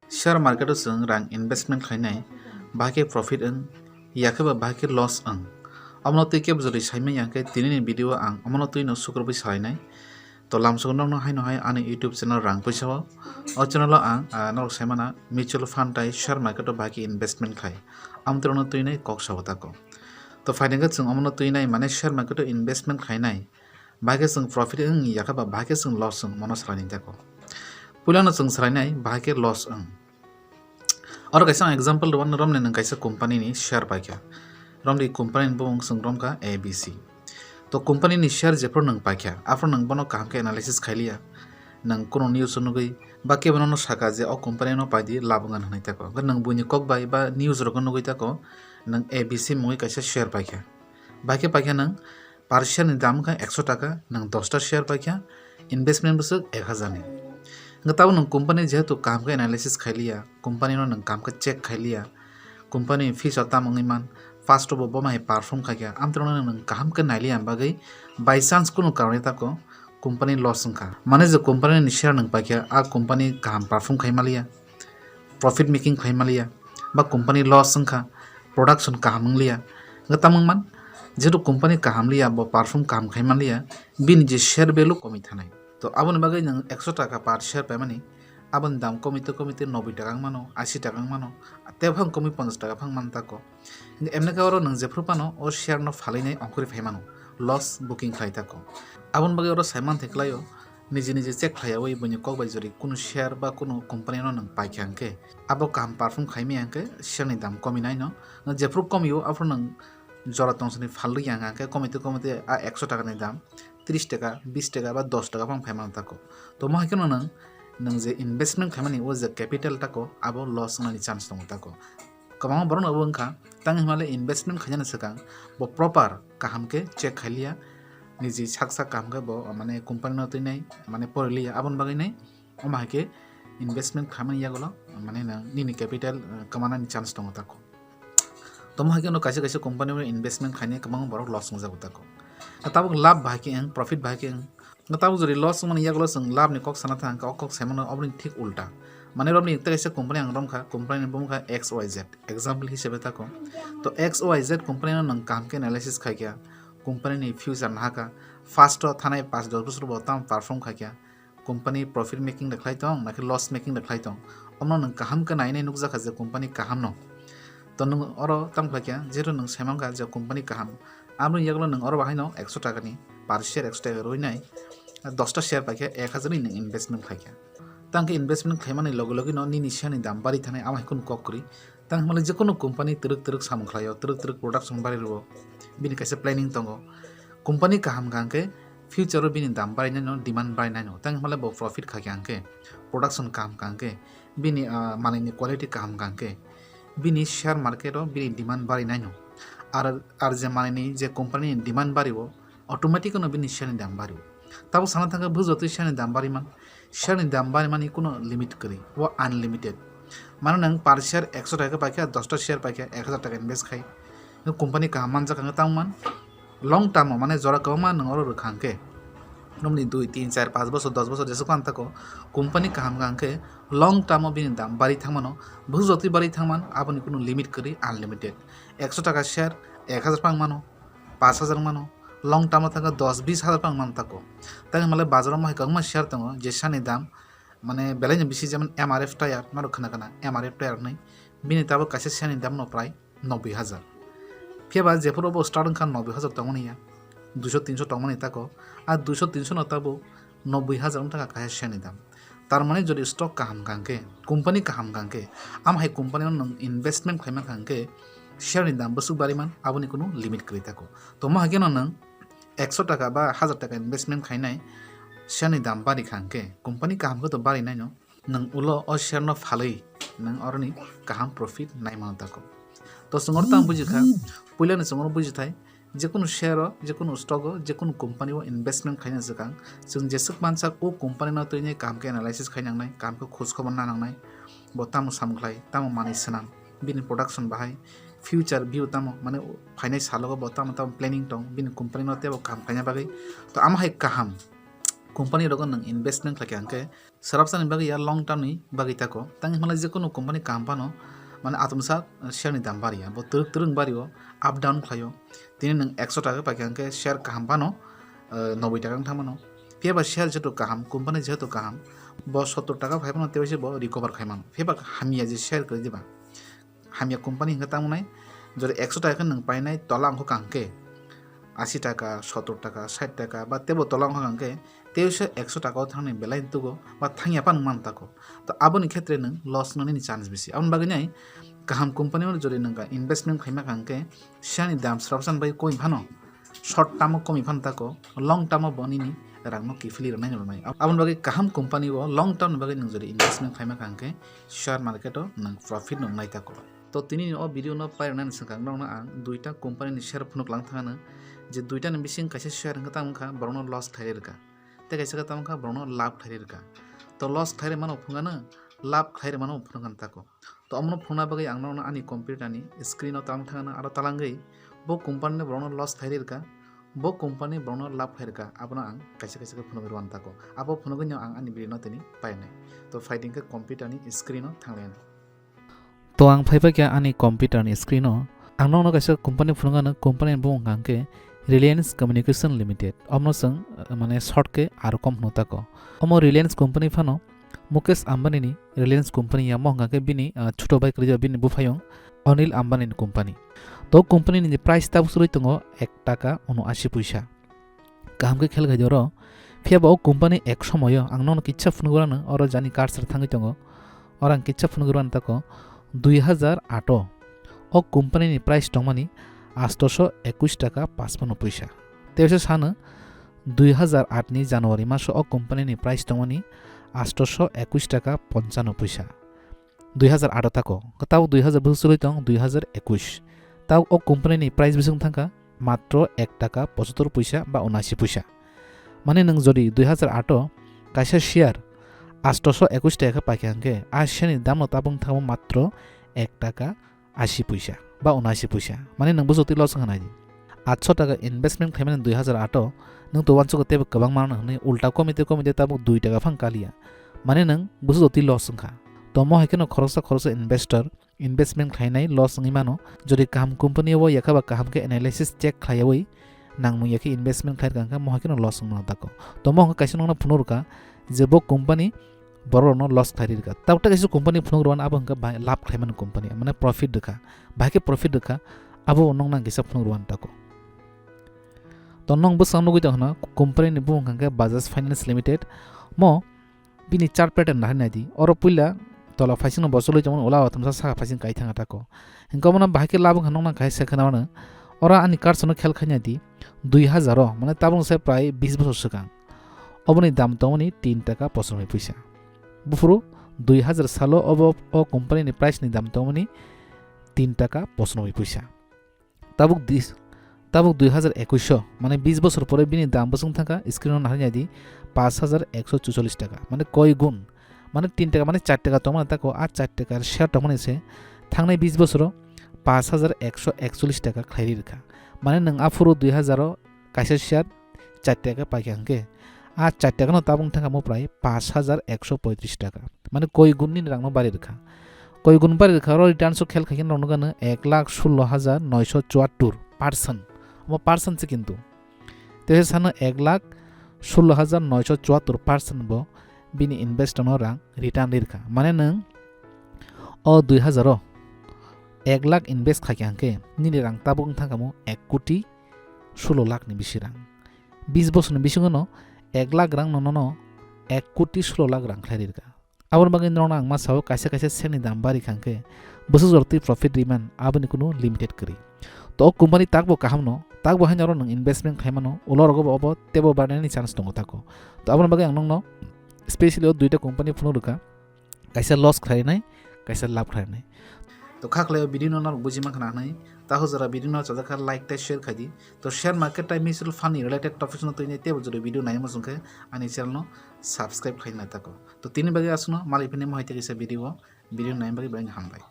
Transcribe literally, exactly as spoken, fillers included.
Share market o chwng rang investment khlainai, bahai khe profit wng, yakhe ba bahai khe loss wng. Omono twi kebo jodi saimanya khe tinini video ang omono twino sukrubwi salainai. To lamsok nokno haino hai ani YouTube channel Rang Puisa o. O channel o ang, ah, norok saimana mutual fund tai share market o bahai khe investment khlai. Amtwrwngno twinai kok sao tako. To phainai khe chwng omono twinai mane share market o investment khlainai. Bahai khe chwng profit wng yakhe ba bahai khe chwng loss wng mono salainai tako. Puilano chwng salainai bahai khe loss wng. Oro kaisa ang example rwmani, romni nwng kaisa company ni share paikha. Romni company ni bumung chwng romkha A B C. To company ni share jephru nwng paikha, aphuru nwng bono kaham khe analysis khailiya. Nwng kunu news o nugwi ba kebo nono saka je o company no paidi lab wngani hwnwi tako. Hwnkhe nwng buini kok bai ba news rogo nugwi tako, nwng A B C mungwi kaisa share paikha. Bahai khe paikha nwng per share ni dam wngkha ekso taka, nwng dosta share paikha, investment bwswk ek hazar ni. Hwnkhe tabuk nwng company jehetu kaham khe analysis khailiya, company no nwng kaham khe check khailiya, company ni future tamo wngwi man, first o bo bomo hai perform khaikha, amtwrwngno nwng kaham khe nailiya bagwi by chance kunu karone tako company loss wngkha. Mane je company ni share nwng paikha, a company kaham perform khai maliya, profit making khlai maliya, ba company loss wngkha, production kaham wngliya, hwnkhe tamo wngman, jehetu company kaham liya, bo perform kaham khai manliya, bini je share value komwi thanai. To aboni bagwi nwng ekso taka per share paimani, aboni dam komite komite noboi taka wng mano, ashi taka wng mano, tei phang komwi ponchash taka phang man tako. Hwnkhe emne khe oro nwng jephru phano o share no phalwi nai ongkhorwi phai mano, loss booking khlai tako. Aboni bagwi oro saiman thai khlaio, niji niji check khlaiyawi buini kok bai jori kunu share ba kunu company no nwng paikha hwnkhe, abo kaham perform khaimaya hwnkhe share ni dam komi naino. Nwng jephru komio aphuru nwng jora tongsani phalwi ya hwnkhe komite komite a ekso taka ni dam tris taka, bis taka ba dos taka phang phai mano tako. To mo hai kheno nwng, nwng je investment khaimani o je capital tako abo loss wngnani chance tongo tako. Kwbangma borok no abo wngkha, tang hinmale investment khainani swkang bo proper kaham khe check khailiya, niji sak sak kaham khe bo mane company no twinai mane poriliya, aboni bagwi nai omo hai khe investment khaimani yagulo mane nwng nini capital, eh, kwmanani chance tongo tako. Tomo hai khe no kaisa kaisa company o investment khainai kwbangma borok loss wngjago tako. Tabuk lab bahai khe wng, profit bahai khe wng, Tabuk jodi loss wngmani yagulo chwng labni kok sana thang kha, o kok saimano oboni thik ulta. Mane romni tei kaisa company ang romkha, company ni bumung kha X Y Z. Example hisabe tako. To X Y Z company no nwng kaham khe analysis khaikha, company ni future nahakha, first o thanai paanch dos bosor bo tamo perform khaikha, company profit making da khlai tong, nakhe loss making da khlai tong. Omno nwng kaham khe nainai nukjakha je company kaham no. To nwng oro tamo khlaikha, jehetu nwng saimankha je company kaham. Aboni yagulo nwng oro bahaino ekso taka ni per share ekso taka rwinai, dosta share paikha ek hazar ni nwng investment khlaikha. Tang khe investment khlaimani loge loge no nini share ni dam bari thanai amo hai kheno kok kwrwi. Tang hwnmale jekono company twrwk twrwk samung khlaio, twrwk twrwk production bari rwo, bini kaisa planning tongo. Company kaham hwnkha hwnkhe future o bini dam bari naino, demand bari naino. Tang hwnmale bo profit khaikha hwnkhe, production kaham hwnkha hwnkhe, bini, ah, manwini quality kaham hwnkha hwnkhe, bini share market o bini demand bari naino. Ar, ar je manwini je company ni demand bari o, automatic no bini share ni dam bari o. Tabo sana thangkhe bujotwi share ni dam bari man, share ni dam bari mani kuno limit kwrwi, o unlimited. Mano nwng per share ekso taka khe paikha, dosta share paikha, ek hazar taka invest khai. Company kaham manjak hwnkhe tamo man, long term o, mane jora kwbangma nwng oro rwkha hwnkhe, nokni dui, tin, char, paanch bosor, dos bosor jesuk phan tako, company kaham hwnkha hwnkhe long term o bini dam bari thangmano, bujotwi bari thangman, aboni kuno limit kwrwi, unlimited. Ekso taka share, ek hazar phang mano, paanch hazar mano, long term o thangkhe dos bis hazar phang mano tako. Tang hwnmale bazar o mohai kwbangma share tongo, je share ni dam, mane belai no bisi, jemon M R F tire, norok khna khna, M R F tire hwnwi, bini tabuk kaisa share ni dam no prai noboi hazar. Phiya ba jephuru bo start wngkha noboi hazar tongmani ya, duiso tinso tongmani tako, a duiso tinso no tabuk noboi hazar wng thangkha kaisa share ni dam. Tar mane jodi stock kaham hwnkha hwnkhe, company kaham hwnkha hwnkhe, amo hai company o nwng investment khaima hwnkha hwnkhe, share ni dam bwswk bari man, aboni kunu limit kwrwi tako. Tomo hai kheno nwng ekso taka ba hazar taka investment khainai, share ni dam bari kha hwnkhe, company kaham khe to bari naino. Nwng ulo o share no phalwi nwng oroni kaham profit nai mano tako. To chwng oro tamo buji kha, puila ni chwng oro buji thai, jekunu share o, jekunu stock o, jekunu company o investment khaina swkang, chwng jeswk mansak o company no twini kaham khe analysis khai nangnai, kaham khe khoj khobor na nangnai, bo tamo samung khlai, tamo manwi swnam, bini production bahai, future view tamo, mane phainai salogo bo tamo tamo planning tong, bini company no teibo kaham khaina bagwi. To amo hai kaham Company rogo nwng investment khlaikha hwnkhe srapsani bagwi ya long term ni bagwi tako. Tang hwnmale jekono company kaham phano mane atomsa share ni dam bariya, bo twrwk twrwk bario, up down khlaio. Tini nwng ekso taka paikha hwnkhe share kaham phano, eh, noboi taka wng thangmano. Phiya ba share jehetu kaham, company jehetu kaham, bo sottor taka phai phano tei bo recover khai mano. Phiya ba hamya je share kwrwi diba, hamya company hwnkhe tamo nai, jora ekso taka khe nwng painai, tola wngkha hwnkhe asi taka, sottor taka, sait taka ba teibo tola wngkha hwnkhe teibo se ekso taka o thangni belai tugo ba thangya phano man tako. To aboni khetre nwng loss wngna nini chance bisi. Aboni bagwi nai kaham company o jora nwng investment khaima hwnkhe share ni dam srapsan bai koi phano, short term o komi phano tako, long term o bo nini rang no kiphilwi rwnai rwnai. Aboni bagwi kaham company o long term ni bagwi nwng jodi investment khaima kha hwnkhe share market o nwng profit no wngnai tako. To tini ni o video no pairwnani swkang nokno ang duita company ni share phunuk lang thangano, je duita ni bising kaisa share hwnkhe tamo wngkha borokno loss khlai rwkha, tei kaisa khe tamo wngkha borokno lab khlai rwkha. To loss khlai rwmano phungano, lab khlai rwmano phunukha tako. To omono phunukna bagwi ang nokno ani computer ni screen o tang thangano aro talangwi bo company ni borokno loss khlai rwkha, bo company borokno lab khlai rwkha, abono ang kaisa kaisa khe phunugwi rwna tako. Abo phunugwi no ang ani video no tini painai. To phaidi hwnkhe computer ni screen o thanglaina. To ang phaibai khe ani computer ni screen o ang nokno kaisa company phunukano, company ni bumung hwnkha hwnkhe Reliance Communication Limited. Omono chwng, eh, mane short khe aro kom hwno tako. Omo Reliance company phano Mukesh Ambani ni Reliance company ya, mo hwnkha khe bini, ah, chuto bai kwrwi bini buphayung Anil Ambani ni company. To company ni price tabuk chwlwi tongo ek taka uno ashi puisa. Kaham khe khel khai di oro. Phiya ba o company ek somoyo ang nono kisa phunugwi rano, oro jani cursor thangwi tongo. Oro ang kisa phunugwi rano tako dui hajar aat o o company ni price tongmani atosho ekush taka pachpanno puisa. Tei se sano dui hajar aat ni January maso o company ni price tongmani atosho ekush taka ponchano puisa. Dui hajar aat o tako, tabuk dui hajar bwswk chwlwi tong, dui hajar ekush. Tabuk o company ni price bwswk thangkha matro ek taka pochottor puisa ba unashi puisa. Mane nwng jodi dui hajar aat o kaisa share atosho ekush taka khe paikha hwnkhe, a share ni dam no tabuk thangkha matro ek taka ashi puisa ba unashi puisa. Mane nwng bwswk twi loss wngkha nai di. Atso taka investment khaimani dui hajar aat o, nwng to uansukgo teibo kwbangma mano hwnwi ulta komite komite tabuk dui taka phang kaliya. Mane nwng bwswk twi loss wngkha. To mo hai kheno khoroksa khoroksa investor investment khlainai loss wngwi mano. Jodi kaham company o yakha ba kaham khe analysis check khlaiwi nangmung ya khe investment khlai rwkha hwnkhe mo hai kheno loss wngmano tako. To mo hwnkhe kaisa nokno phunuk rwkha je bo company borok rokno loss khlai rwkha. Tabuk ta kaisa company phunuk rwkha abo hwnkhe bahai lab khlaimani company, mane profit rwkha, bahai khe profit rwkha, abo nokno ang kisa phunuk rwkha tako. To nokno bwskango nugwi tongkha company ni bumung hwnkhe Bajaj Finance Limited. Mo bini chart pattern nahar nai di. Oro puila tola phaisingno bo chwlwi tongmani, ula o thumsa saka phaising kai thangkha tako. Hwnkhe omono bahai khe lab wngkha nokna kaisa khwnamano. Oro ani cursor no khel khai nai di. Dui hajar o, mane tabuk se prai bis bosor swkang. Oboni dam tongmani tin taka pochonwi puisa. Buphuru dui hajar salo obo o company ni price ni dam tongmani tin taka pochonwi puisa. Tabuk dis-, tabuk dui hajar ekush o, mane bis bosor pore bini dam bwswk thangkha, screen o nahar nai di, paanch hajar ekso chuchollis taka, mane koi gun, mane tin taka, mane char taka tongmani tako, a char taka share tongmani se thangnai bis bosoro paanch hajar ekso ekchollis taka khlai rwkha. Mane nwng aphuru dui hajar o kaisa share char taka paikha hwnkhe, a char taka no tabuk thangkha mo prai paanch hajar ekso poitris taka. Mane koi gun nini rang no bari rwkha. Koi gun bari rwkha, oro returns o khel khai khe norok nugano ek lakh sullo hajar noisho chuattor percent. Omo percent se kintu. Tei sano ek lakh sullo hajar noisho chuattor percent bo bini investor no rang return ri rwkha. Mane nwng o dui hajar o ek lakh invest khai khe hwnkhe nini rang tabuk wng thangkha mo ek koti sullo lakh ni bisi rang. Bis bosor ni bisingo no ek lakh rang no nono ek koti sullo lakh rang khlai ri rwkha. Aboni bagwi norokno ang ma sao, kaisa kaisa share ni dam bari kha hwnkhe bwswk jora twi profit ri man, aboni kunu limited kwrwi. To o company takbo kaham no, takbo haino oro nwng investment khai mano, ulo rogo bo obo teibo barnani chance tongo tako. To aboni bagwi ang nokno specially o duita company phunuk rwkha, kaisa loss khlainai, kaisa lab khlainai. To kha khlai o video no norok buji mankha na hwnwi, takhuk jora video no chajak kha like tei share khai di. To share market tei mutual fund ni related topics no twi nai teibo jora video nai muchung khe ani channel no subscribe khlai na tako. To tini bagwi aswkno, malai phini mohai tei kaisa video o, video nai bagwi belai no hambai.